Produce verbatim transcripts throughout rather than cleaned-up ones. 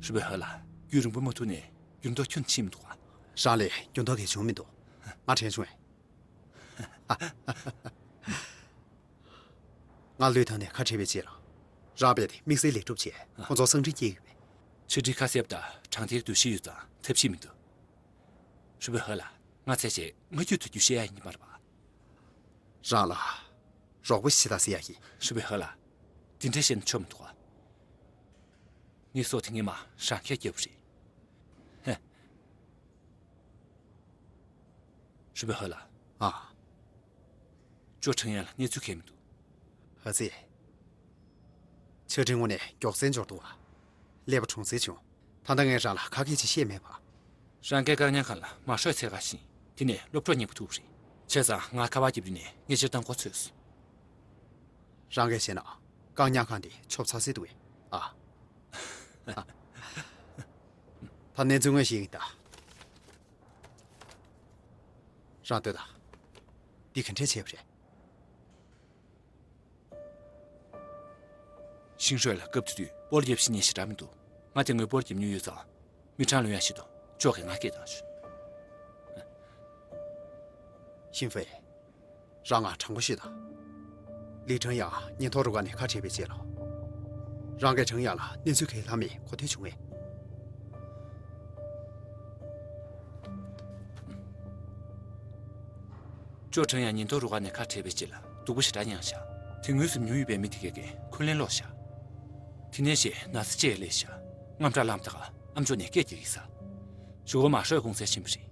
ཧྲུ་པེ་ཧོ་ལགས། རྒྱུན་རིང་པོ་མ་ཐུག་ནས་འགྱུར་ལྡོག་ཁྱོན་ཕྱིན་མི་འདུག་ག་རང་ལ་འགྱུར་ལྡོག་གང་བྱུང་མི་འདུག་ང་དྲན་བྱུང་ངས། ང་ལུས་ཐང་ནས་ཁ་བྲལ་བའི་རྗེས་ལ། རང་རྦད་དེ་དམིགས་བསལ་ལས་སྒྲུབ་བྱས་ཁོང་ཚོར་གསང་འཕྲིན་སྐྱེལ་ཡོད་པས། ཆ་འཕྲིན་ཁ་གསབ་དང་དྲང་ཐེར་འདུ་ཤེས་ཡོད་ཙང་ཐབས་ཤེས་མི་འདུག་ཧྲུ་པེ་ཧོ་ལགས། ང་ཚད་ཆེ་ང་ཁྱོད་ཚོ་རྒྱུ་བཤད་ཡ་ཡིན་མ་རེད་པ། རང་ལ་རོགས་པ་ཞིག་བྱེད་དང་ཟེར་ཡ་ཡིན། ཧྲུ་པེ་ཧོ་ལགས། དེ་འདྲ་བཤད་ན་ཆོག་མི་འདུག་ག་ངའི་སྲོག་དེ་ངས་མ་རང་ཁས་བརྒྱབ་པ་རེད། ཧེ། ཧྲུ་པེ་ཧོ་ལགས། ཨ། ཅོ་ཁྲང་ཡང་ལ་གནས་ཚུལ་གང་ཡང་མི་འདུག་ཨ་ཙི། ཆ་འཕྲིན་དངོས་གནས་མགྱོགས་སེ་འབྱོར་འདུག་ཨ། ཀླད་པ་གྲུང་སེ་བྱུང་། ད་ལྟ་ངས་རང་ལ་ཁ་སྐད་ཅིག་བཤད་མེད་པ། རང་སྐད་བཀག་ཉར་ཁང་ལ་མ་ཧྲོས་འཚོལ་ག་ཕྱིན། དེ་ནས་སློབ་གྲོགས་གཉིས་པ་ཐུག་པ་རེད། བྱས་ཙང་ང་ཁ་པར་རྒྱབ་དུས་ནས་ངས་སྤྱིར་བཏང་གོ་ཚོད་སོང་། རང་གིས་བཤད་ན་བཀག་ཉར་ཁང་དེ་ཆོབ་ཚ་སེ་འདུག་ཨེ། ཨ། ད་གནས་ཚུལ་དངོས་ཤིག་ཡིན་ད། རང་ལྟོས་དང་། འདི་ག་འདྲས་བྱས་པ་རེད། ཤིང་ཧྲོས་ལ་སྐབས་དེ་དུས་སྤོ་ལོ་རྒྱབ་ཤེས་མཁན་ཞེ་དྲག་མི་འདུག་ང་དེ་སྔོན་སྤོ་ལོ་རྒྱབ་མྱོང་ཡོད་ཙང་། མི་གྲངས་ལོན་ཡག་ཞིག་འདུག་ཅོག་གིས་ང་སྐད་བཏང་ཤོག་ཤིན་ཧྥེ། རང་ང་དྲང་པོ་ཤོད་དང་། ལི་ཁྲང་ཡང་ཉེན་རྟོག་རུ་ཁག་ནས་ཁ་བྲལ་བའི་རྗེས་ལ། རང་གིས་ཁྲང་ཡང་ལ་གནས་ཚུལ་གང་ལྷག་མེད་གོ་ཐོས་བྱུང་ངས། ཅོ་ཁྲང་ཡང་ཉེན་རྟོག་རུ་ཁག་ནས་ཁ་བྲལ་བའི་རྗེས་ལ་སྡུག་པོ་ཞེ་དྲག་མྱངས་ཤག་དེ་སྔོན་སུ་མྱོང་ཡོད་པའི་མི་དེ་གས་ཀྱིས་འཁོན་ལན་སློག་ཤག་དེ་ནས་ཞེ་ན་ཚ་ཅིག་སླེབས་ཤག་དངངས་སྐྲག་ལངས་ད་ག་ཨ་མཆོག་ནས་སྐད་རྒྱག་གི་ས། གཞུག་གུ་མ་ཧྲོས་གུང་སེང་ཕྱིན་པ་རེད།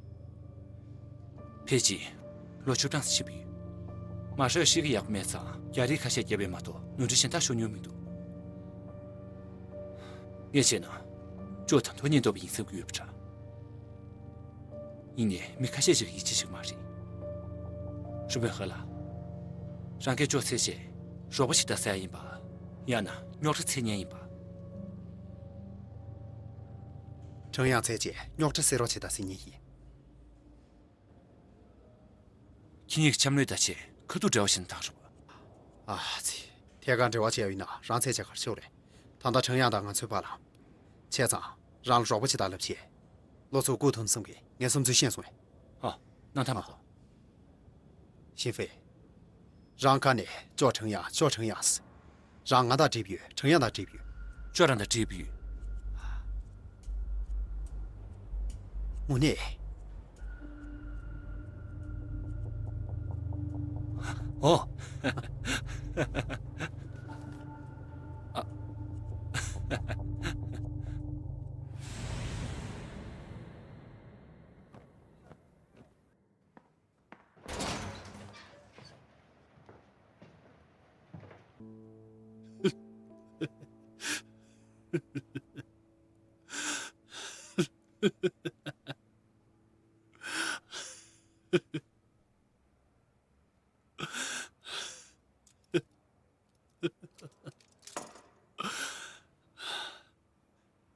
ཕལ་ཆེར་ལོ་བཅུ་གྲངས་སུ་ཕྱིན་པ་ཡོད། མ་ཧྲོས་ཤི་གི་ཡག་པོ་མེད་ཙང་རྒྱ་རིགས་ཁ་ཤས་བརྒྱབ་པས་མ་གཏོགས་ནོར་འཁྲུལ་གཞན་དག་ཤོར་མྱོང་མི་འདུག་ངས་བྱས་ན། ཅོ་ད་དུང་ཉེན་རྟོག་པ་ཡིན་བསམ་གྱི་ཡོད་པ་འདྲ། ཡིན་ནའི་མི་ཁ་ཤས་ཤིག་ཡིད་ཆེས་ཤིག་མ་རེད། ཧྲུ་པེ་ཧོ་ལགས། རང་གིས་ཅོ་འཚོལ་བྱས་རོགས་པ་བྱེད་དང་ཟེར་ཡ་ཡིན་པ། ཡང་ན་རྙོག་དྲ་འཚོལ་མཁན་ཡིན་པ། ཁྲང་ཡང་འཚོལ་བྱས་རྙོག་དྲ་སེལ་རོགས་བྱེད་དང་ཟེར་མཁན་ཡིན། ཁྱེད་གཉིས་ཀྱིས་འཆམ་ལྷོད་དང་བྱས་ཁ་ཐུག་འབྲེལ་བ་བྱེད་ན་ཐང་རེད་པ། ཨ་ཙི། ཐད་ཀར་འབྲེལ་བ་བྱས་ཡོད་ན་རང་ཚད་ཆེ་གར་ཤོར་རེད། ད་ལྟ་ཁྲང་ཡང་དང་ང་ཚོའི་བར་ལ། བྱས་ཙང་རང་ལ་རོགས་པ་བྱེད་དང་ལབ་བྱས། ལོ་ཚོད་སྒུག་ཐུབ་བསམ་གི་ངས་བསམ་ཚུལ་ཤེས་སོང་ངས། ཨ། གནང་ཐབས་མ་གཏོགས། ཤིན་ཧྥེ། རང་ཁ་ནས་ཅོ་ཁྲང་ཡང་ཅོ་ཁྲང་ཡང་ཟེར། རང་ང་དང་འགྲིག་ཡོད། ཁྲང་ཡང་དང་འགྲིག་ཡོད། ཅོ་རང་དང་འགྲིག་ཡོད། དངོས་གནས། ཨོ། ཨ།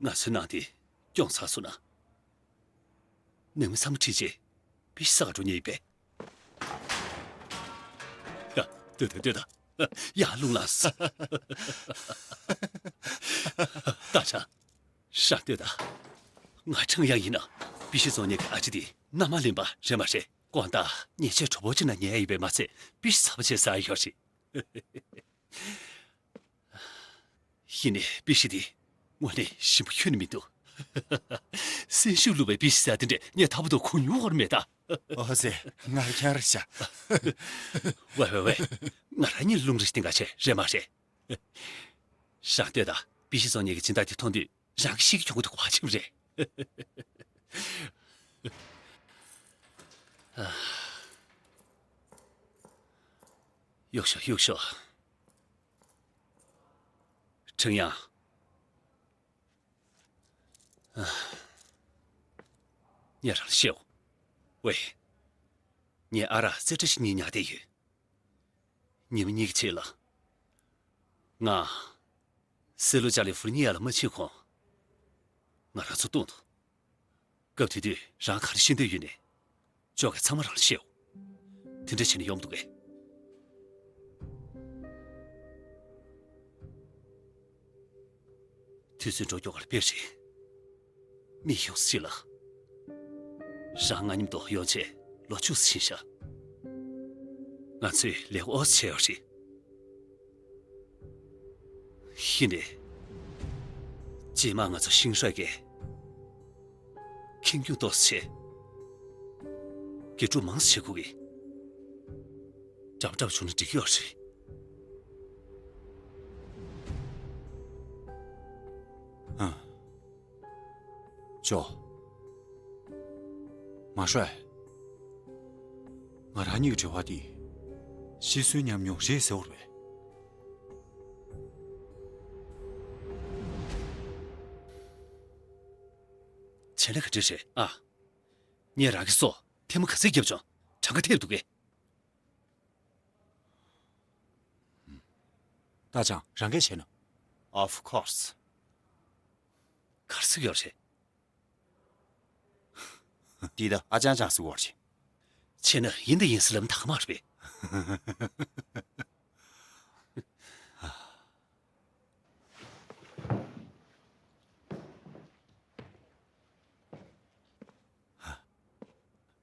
ང་ཚོའི་ནང་དེ་སྐྱོང་ཚར་སོང་ན། ནང་མི་ཚང་མ་ཁྲིད་རྗེས་པི་ཤི་ཟ་ག་འགྲོ་མཁན་ཡིན་པས། ཡ། ལྟོས་དང་ལྟོས་དང་། ཡ། རླུང་ལངས་སོང་། ད་ཆ། ཧྲ་ལྟོས་དང་། ང་ཁྲང་ཡང་ཡིན་ན་པི་ཤི་བཙོང་མཁན་གྱི་ཨ་ཅེ་དེ་མནའ་མ་ལེན་པ་རེད་མ་རེད། དགོང་དག་ཉལ་ཆས་དྲོ་པོ་ཅིག་ནང་ཉལ་ཡ་ཡིན་པས་མ་ཚད་པི་ཤི་ཚ་པོ་བྱས་ཟ་ཡ་ཡོད་རེད། ཡིན་ནའི་པི་ཤི་དེ་དངོས་གནས་ཞིམ་པོ་ཁྱོན་ནས་མི་འདུག་སེམས་ཤུགས་བླུགས་པའི་པི་ཤི་ཟ་དེ་འདྲས་ངས་ད་བར་དུ་གོ་མྱོང་བར་མེད་ད། ཨོ་ཙི། ང་རང་རྐྱང་རེད་ཤག་ཝེ་ཝེ་ཝེ། ང་རང་གཉིས་ལ་རླུང་རེ་བསྟན་ག་བྱས་རེད་མ་རེད། ཧྲ་ལྟོས་དང་། པི་ཤི་བཙོང་མཁན་གྱི་སྦྱིན་བདག་དེ་མཐོང་དུས་རང་གི་ཤི་གི་གྱོང་གུད་དེ་གོ་བ་ཆེ་བ་རེད། ཨ། གཡུག་ཤོག་གཡུག་ཤོག་ཁྲང་ཡང་། ཨ། ངས་རང་ལ་བཤད་འོ། ཝེ། ངས་ཨ་རག་རྩེ་གྲ་ཞིག་གཉིས་ཉར་བསྡད་ཡོད། ཉི་མ་གཉིས་ཀྱི་རྗེས་ལ། ང་། སི་ལུ་ཅཱ་ལི་ཧྥུ་ཉི་ཡ་ལ་མ་ཕྱིན་གོང་། ང་རང་ཚོ་བཏུང་འདུག་སྐབས་དེ་དུས་རང་ག་རེ་ཤེས་འདོད་ཡོད་ནས། ཅོག་གིས་ཚང་མ་རང་ལ་བཤད་འོ། དེ་འདྲ་བྱས་ནས་ཡོང་མི་འདུག་གས། དུས་ཚོད་འགྲོ་མགྱོགས་ག་ལ་དཔེ་རེད། མི་ཡོང་སྲིད་ལ། རང་ང་མཉམ་དུ་ཡོང་བྱས་ལོ་བཅུ་ཕྱིན་ཤག་ང་ཚོས་ལས་འོ་བྱས་ཡོད་རེད། ཡིན་ནའི། རྗེས་མ་ང་ཚོ་ཤིང་ཧྲ་གིས་ཁེངས་སྐྱུང་ཏོག་ཙམ་བྱས། དགེ་ཕྲུག་མང་ཙམ་བྱེད་དགོས་ཀྱི། འདྲ་མ་འདྲ་བ་བྱུང་ན་འགྲིག་གི་ཡོད་རེད། ཨ། ཅོ། མ་ཧྲོས། ང་རང་གཉིས་ཀྱི་འབྲེལ་བ་འདི་ཤི་གསོན་མཉམ་མྱོང་རེད་ཟེར་བ་རེད་པས། བྱས་ན་ག་འདྲ་རེད་ཨ། ངས་རང་གི་སྲོག་ཐེངས་མ་ག་ཚོད་བརྒྱབ་བྱུང་། གྲངས་ཀ་ཐེབས་འདུག་གས། ཏ་ཅང་རང་གིས་བྱས་ན། Of course། ག་རེ་ཟེར་གྱི་ཡོད་རེད། འདི་ད་ཨ་ཅང་ཅང་ཟེར་གྱི་ཡོད་རེད། བྱས་ན་ཡིན་དང་ཡིན་ཟེར་ལབ་ན་དག་མ་རེད་པས།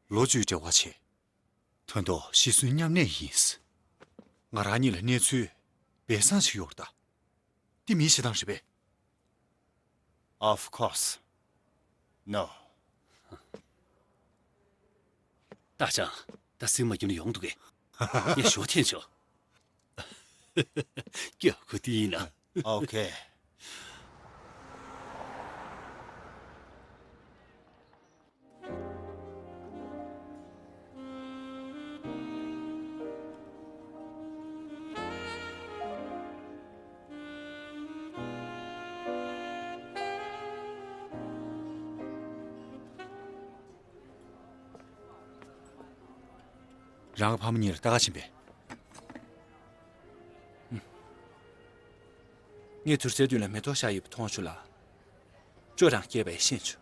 ལོ་བཅུའི་འབྲེལ་བ་བྱས། དོན་དུ་ཤི་གསོན་མཉམ་གནས་ཡིན། ང་རང་གཉིས་ལ་གནས་ཚུལ་སྦས་གསང་ཞིག་ཡོད་རེད་ད། འདི་མིའི་བྱེད་སྟངས་རེད་པས། Of course། No། ཏ་ཅང་། ད་སེམས་མ་སྐྱིད་ན་ཡོང་འདུག་གས། ངས་ཞུ་བ་འཐེན་ཆོག་སྐྱོ་གུ་དེ་ཡིན་ན། Okay། རང་གི་ཕ་མ་གཉིས་ལ་ལྟ་ག་ཕྱིན་པས། ངས་དུར་སའི་མདུན་ལ་མེ་ཏོག་ཤར་ཡོད་པ་མཐོང་བྱུང་ལ། ཅོ་རང་སྐྱེས་པ་ཡིན་ཤེས་བྱུང་།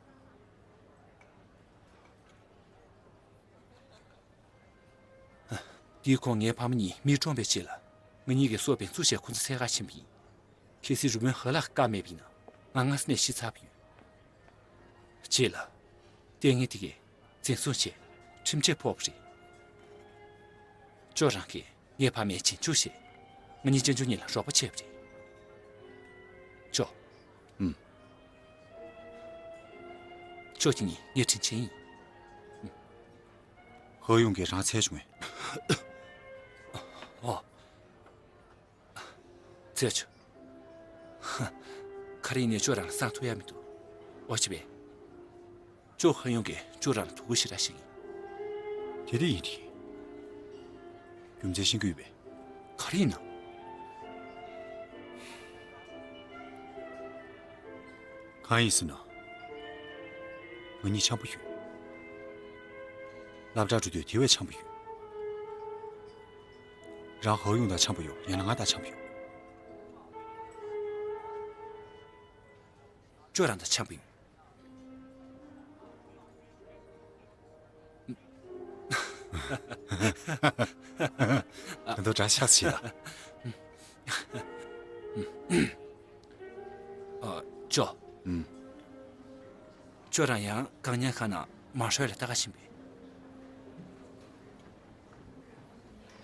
དེའི་གོང་ངའི་ཕ་མ་གཉིས་མིས་བཀྲོངས་པའི་རྗེས་ལ། ང་གཉིས་ཀྱིས་སྲོག་འབེན་འཛུགས་བྱས་ཁོ་ཚོ་འཚོལ་ག་ཕྱིན་པ་ཡིན། གལ་སྲིད་རུ་དཔོན་ཧ་ལག་བཀག་མེད་པ་ཡིན་ན། ང་སྔ་ས་ནས་ཤི་ཚར་བ་ཡོད། རྗེས་ལ། ལྟས་ངན་དེ་གས་འཛིན་བཟུང་བྱས། ཁྲིམས་ཆད་ཕོག་པ་རེད། ཅོ་རང་གིས་ངའི་ཕ་མའི་རྗེས་འཇུག་བྱས། ང་གཉིས་གཅེན་གཅུང་གཉིས་ལ་རོགས་པ་བྱས་པ་རེད། ཅོ། ཨུམ། ཅོ་གཉིས་ངའི་དྲིན་ཆེན་ཡིན། ཧོ་ཡུང་གིས་རང་འཚོལ་བྱུང་ངས། ཨོ། འཚོལ་བྱུང་། ཧ། ག་རེ་ཡིན་ནའི་ཅོ་རང་ལ་གསང་ཐུབ་ཡ་མི་འདུག་ཨོ་ཅི་པེ། ཅོ་ཧོ་ཡུང་གིས་ཅོ་རང་ལ་དོ་ཁུར་ཞེ་དྲག་བྱེད་ཀྱི་ཡིན། དེ་འདྲ་ཡིན་དེ། རྒྱུ་མཚན་ཤེས་ཀྱི་ཡོད་པས། ག་རེ་ཡིན་ནམ། གང་ཡིན་ཟེར་ན། ང་གཉིས་འཆམ་པོ་ཡོད། སློབ་གྲྭར་འགྲོ་དུས་དེ་བས་འཆམ་པོ་ཡོད། རང་ཧོ་ཡུང་དང་འཆམ་པོ་ཡོད། ཡང་ན་ང་དང་འཆམ་པོ་ཡོད། ཅོ་རང་དང་འཆམ་པོ་ཡོད། ད་དུང་འདྲ་ཆགས་ཤིག་ལ། ཨ། ཅོ། ཨུམ། ཅོ་རང་ཡང་བཀག་ཉར་ཁང་ནང་མ་ཧྲོས་ལ་ལྟ་ག་ཕྱིན་པས།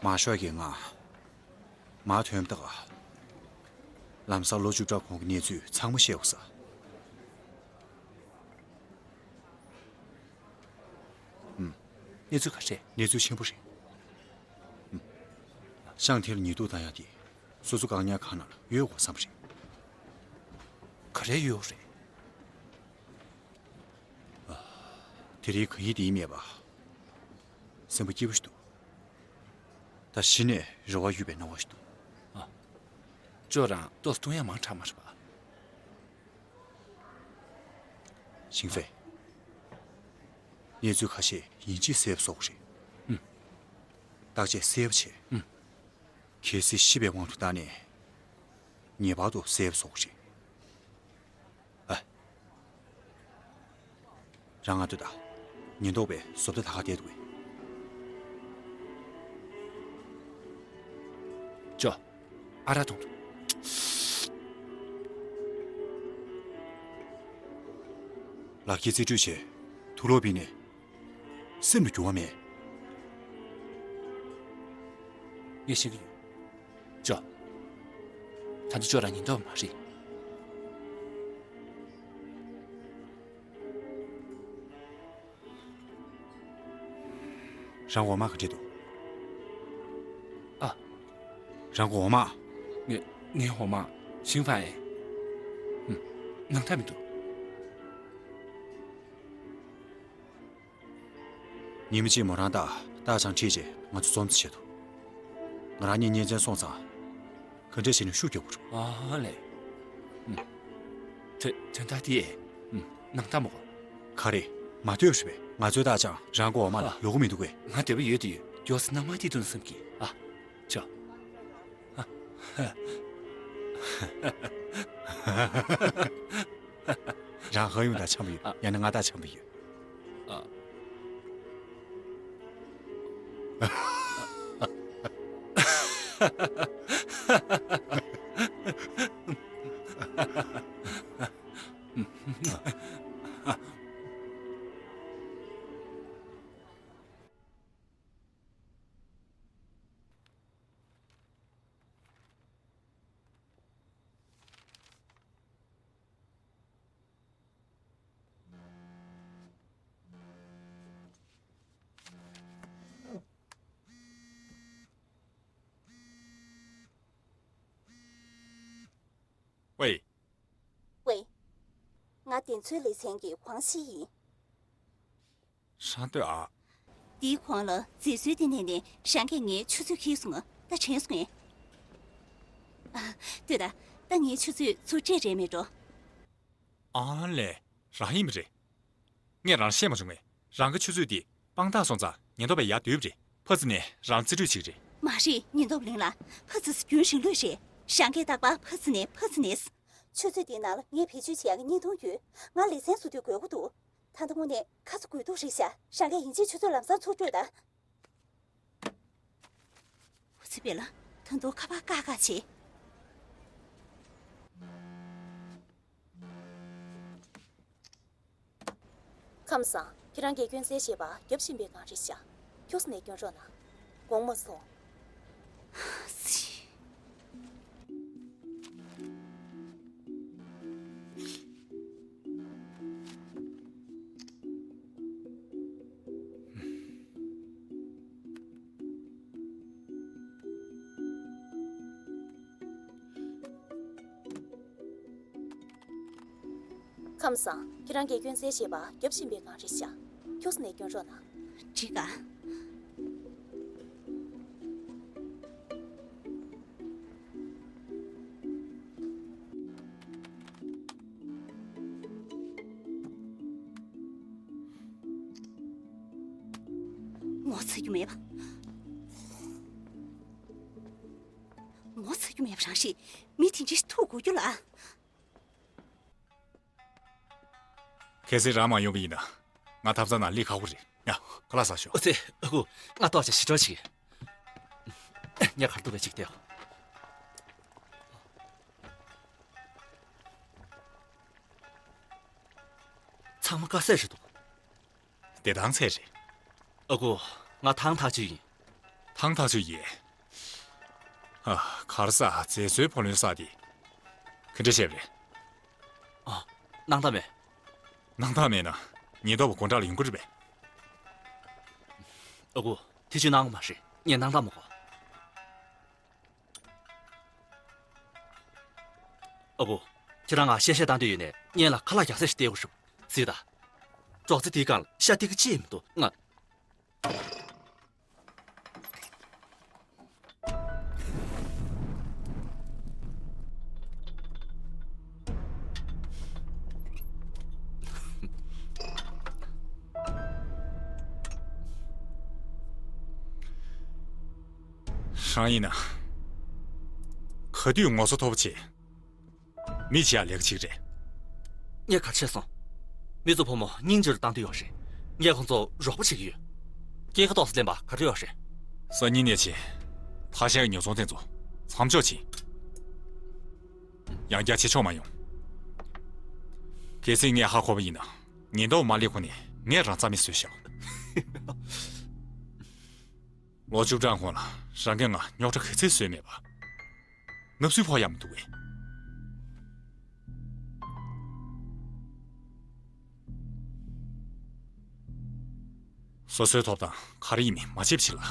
མ་ཧྲོས་ཀྱིས་ང་མར་ཐོན་པ་དང་། ལམ་སང་ལོ་བཅུ་ཕྲག་གོང་གི་གནས་ཚུལ་ཚང་མ་བཤད་འོ་ས། ཨུམ། གནས་ཚུལ་ག་རེ་རེད། གནས་ཚུལ་ཆེན་པོ་རེད། ཨུམ། ཤང་ཐེར་ཉེས་རྡུང་བཏང་ཡག་དེ་སོ་སོ་བཀག་ཉར་ཁང་ནང་ལ་གཡོལ་དགོས་བསམ་པ་རེད། ག་རེ་གཡོལ་རེད། ཨ། དེ་རིང་ག་ཡིན་དེ་ཡིན་མེད་པ། སེམས་པ་སྐྱིད་པོ་ཞིག་འདུག་ད་གཞི་ནས་རེ་བ་ཡོད་པའི་སྣང་བ་ཞིག་འདུག་ཨ། ཅོ་རང་ལྟོ་བཏུང་ཡ་མང་དྲགས་མ་རེད་པ། ཞིང་ཧྥེ། གནས་ཚུལ་ཁ་ཤས་ཡིན་གཅིག་གསལ་པོ་བཟོ་དགོས་རེད། ཨུམ། བརྟག་དཔྱད་གསལ་པོ་བྱས། ཨུམ། གལ་སྲིད་ཤི་བའི་དབང་དུ་བཏང་ནས། ངེས་པར་དུ་གསལ་པོ་བཟོ་དགོས་རེད། ཨ། རང་ང་སྡོད་དང་། ཉེན་རྟོག་པས་བཟོ་ལྟ་ད་ག་བསྡད་འདུག་གས། ཅོ། ཨ་རག་འཐུང་དང་། ལག་འཁྱེར་རྩིས་སྤྲོད་བྱས། དུག་ལོག་ཕུལ་ནས། སེམས་ལ་འགྱུར་བ་མེད། ངས་ཤེས་ཀྱི་ཡོད། ཅོ། ད་ལྟ་ཅོ་རང་ཉེན་རྟོག་མ་རེད། རང་འོ་མ་ག་འདྲ་འདུག་ཨ། རང་གི་འོ་མ། ངས་ངའི་འོ་མ་ཞིང་ཕ་ཨེ། ཧུམ། ནང་ཐག་མི་འདུག་ཉི་མ་གཅིག་མོ་རང་དང་ཏཱ་ཅང་ཁྲིད་རྗེས་ང་ཚོ་འཛོམས་ཙམ་བྱེད་དོ། ང་རང་གཉིས་གཉེན་ཚན་སོང་ཙང་། ག་འདྲ་བྱས་ནས་ཤུགས་རྒྱག་དགོས་རེད། ཨ་ལས། ཨུམ། དོན་དོན་དག་དེ། ཨུམ། ནང་ཐག་མོ་གོ་ག་རེ། མ་ཐོས་རེད་པས། ང་ཚོའི་ཏཱ་ཅང་རང་གི་འོ་མ་ལ་ཨ། ལོག་གི་མི་འདུག་པས། ང་འདོད་པ་ཡོད་དུ་ཡོད། མགྱོགས་སེ་ནང་མ་དེ་དུ་བསམ་གི་ཨ། ཅོ། ཨ། རང་ཧ་ཡུང་དང་འཆམ་པོ་ཡོད། ཨ། ཡང་ན་ང་དང་འཆམ་པོ་ཡོད། ཨ། ཝེ། ཝེ། ང་བདེ་མཚོའི་ལེ་ཚན་གྱི་ཝང་ཤི་ཡིན། ཧྲང་ཏོས་ཨ། འདིའི་གོང་ལ་མཛེས་བཟོའི་སྡེ་ནས་ནས་རང་གིས་ངའི་ཆུ་ཚོད་ཁྱེར་སོང་ང་། ད་དྲན་སོང་ངས། ཨ། ལྟོས་དང་། ད་ངའི་ཆུ་ཚོད་ཚུར་སྤྲད་རན་མེད་འགྲོ། ཨ་ལས། རང་ཡིན་པ་རེད། ངས་རང་བཤད་མ་བྱུང་ངས། རང་གི་ཆུ་ཚོད་དེ་དཔང་རྟགས་སོང་ཙང་ཉེན་རྟོག་པས་ཡར་བསྡུས་པ་རེད། ཕ་ཙི་ནས་རང་རྩིས་སྤྲོད་བྱེད་ཀྱི་རེད། མ་རེད། ཉེན་རྟོག་པ་ལིང་ལགས། ཕ་ཙི་རྒྱུན་རིང་ལོས་རེད། རང་གིས་རྟག་པར་ཕ་ཙི་ནས་ཕ་ཙི་ནས། ཆུ་ཚོད་དེའི་ནང་ལ་ངས་བེད་སྤྱོད་བྱེད་ཡག་གི་བརྙན་ཐུང་ཡོད། ང་ལེ་ཚན་བཟོ་དུས་དགོས་ཀྱི་འདུག་ད་ལྟ་དངོས་གནས་ཁ་ཚ་དགོས་གཏུགས་རེད་ཤག་རང་གིས་ཡིན་གཅིག་ཆུ་ཚོད་ལམ་སང་ཚུར་སྤྲོད་དང་། ཨོ་ཙི་པེ་ལ། ད་དུང་ཁ་པར་བཀག་བཀག་བྱེད། ཁམས་བཟང་། ཁྱེད་རང་གིས་སྐྱོན་བཙལ་བྱེད་པར་རྒྱབ་བཞིན་པའི་སྒང་རེད་ཤག་ཁྱོད་ཚོ་ནས་སྐྱོན་རོགས་གནང་། དགོངས་མ་ཚོམས། ཁམས་བཟང་། ཁྱེད་རང་གིས་སྐྱོན་བཙལ་བྱེད་པར་རྒྱབ་བཞིན་པའི་སྒང་རེད་ཤག་ཁྱོད་ཚོ་ནས་སྐྱོན་རོགས་གནང་། འགྲིག་ག་ངོ་ཚ་རྒྱུ་མེད་པ། ངོ་ཚ་རྒྱུ་མེད་པ་རང་རེད། མི་དེ་འདྲས་ཐུག་དགོས་རྒྱུ་ལ། གལ་སྲིད་རང་མ་ཡོང་བ་ཡིན་ན། ང་ཐབ་ཚང་ནང་སླེབས་ཁག་པོ་རེད། ཡ། ཁ་ལག་ཟ་ཤོག་ཨ་ཙི། ཨ་ཁུ། ང་ལྟོགས་བྱས་ཞིབ་ཕྲ་བྱེད། ངས་གར་འདུག་པའི་ཅིག་བལྟས། ཚང་མ་དཀའ་ཚེགས་རེད་འདུག་བདེ་ཐང་ཚད་རེད། ཨ་ཁུ། ང་ཐང་ཐག་ཆོད་ཡིན། ཐང་ཐག་ཆོད་ཡིན། ཨ། གར་ས་མཛེས་བཟོའི་བུ་ལོན་ས་དེ། ག་འདྲ་བྱས་པ་རེད། ཨ། སྣང་དག་མེད། སྣང་དག་མེད་ན། ཉེན་རྟོག་པ་དགོང་དག་ལ་ཡོང་གི་རེད་པས། ཨ་ཁུ། ཐེ་བྱུས་གནང་དགོས་མ་རེད། ངས་སྣང་དག་མ་གོ། ཨ་ཁུ། ཁྱེད་རང་ང་གཤེ་གཤེ་བཏང་འདོད་ཡོད་ནའི་སྔོན་ལ་ཁ་ལག་རྒྱགས་ཚད་ཞིག་སྟེར་དགོས་ཤོག་གཟིགས་དང་། ཅོག་ཙེ་དེའི་སྒང་ལ་ཤ་ཏི་ཀ་གཅིག་མི་འདུག་ང་། རང་ཡིན་ན། ག་དུས་ངོ་ཚ་མཐོ་པོ་བྱེད། མི་བྱེད་ཡག་ལས་ཀ་བྱེད་ཀྱི་རེད། ངས་ག་རེ་བྱས་སོང་། མི་ཚོ་ཕོ་མོ་སྙིང་རྗེ་རུ་བཏང་འདོད་ཡོད་རེད། ངས་ཁོང་ཚོ་རོགས་པ་བྱེད་ཀྱི་ཡོད། སྐྱེས་ཁ་ཏོག་ཙམ་ལེན་པ་ག་རེ་ཡོད་རེད། སང་ཉིན་ནས་བྱས། ཐ་ཤལ་གྱི་ཉོ་ཚོང་དེ་ཚོ་མཚམས་འཇོག་བྱེད། ཡང་བསྐྱར་བྱེད་ཆོག་མ་ཡོང་། གལ་སྲིད་ངས་ཧ་གོ་བ་ཡིན་ན། ཉེན་རྟོག་མ་སླེབས་གོང་ནས་ངས་རང་རྩ་མེད་བཟོས་བཞག་ལོ་བཅུ་གྲངས་གོང་ལ་རང་གིས་ང་རྙོག་དྲ་ག་ཚད་བཟོས་མེད་པ། ནབ་སུའི་ཕོག་ཡག་མི་འདུག་གས། སོ་སོའི་ཐོབ་ཐང་ག་རེ་ཡིན་མིན་མ་བརྗེད་ཕྱིར་ལ།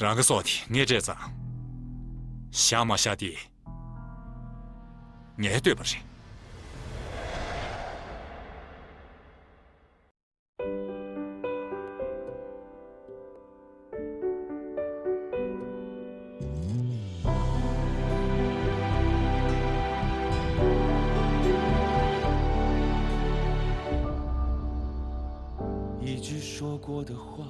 རང་གི་སྲོག་དེ་ངས་སྤྲད་ཙང་། བཞག་མ་བཞག་དེ་ངས་ལྟོས་པ་རེད། 一句说过的话，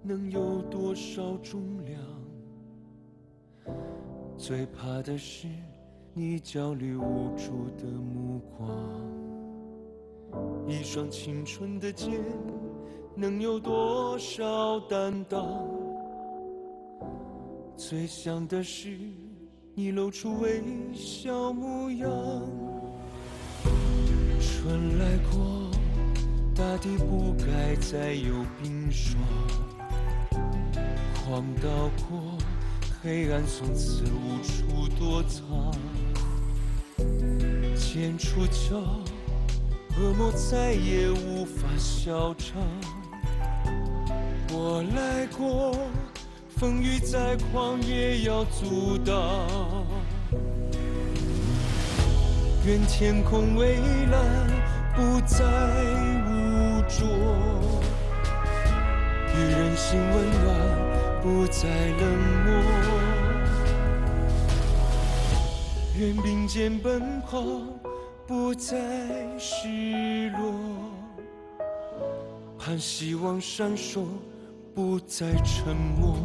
能有多少重量？最怕的是你焦虑无助的目光。一双青春的肩，能有多少担当？最想的是 你露出微笑模样。春来过，大地不该再有冰霜。狂刀过，黑暗从此无处躲藏。剑出鞘，恶魔再也无法笑场。我来过， 风雨再狂也要阻挡。愿天空蔚蓝不再污浊，愿人心温暖不再冷漠，愿并肩奔跑不再失落，盼希望闪烁 不再沉默。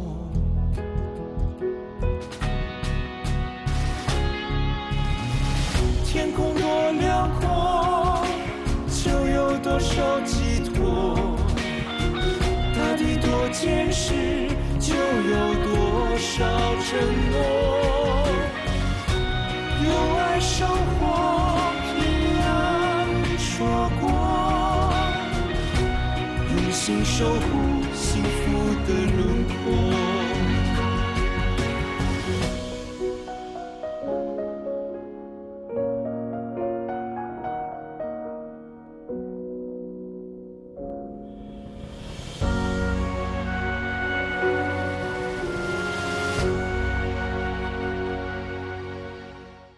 天空多辽阔，就有多少寄托；大地多坚实，就有多少承诺。 有爱收获平安曙光，用心守护幸福的路。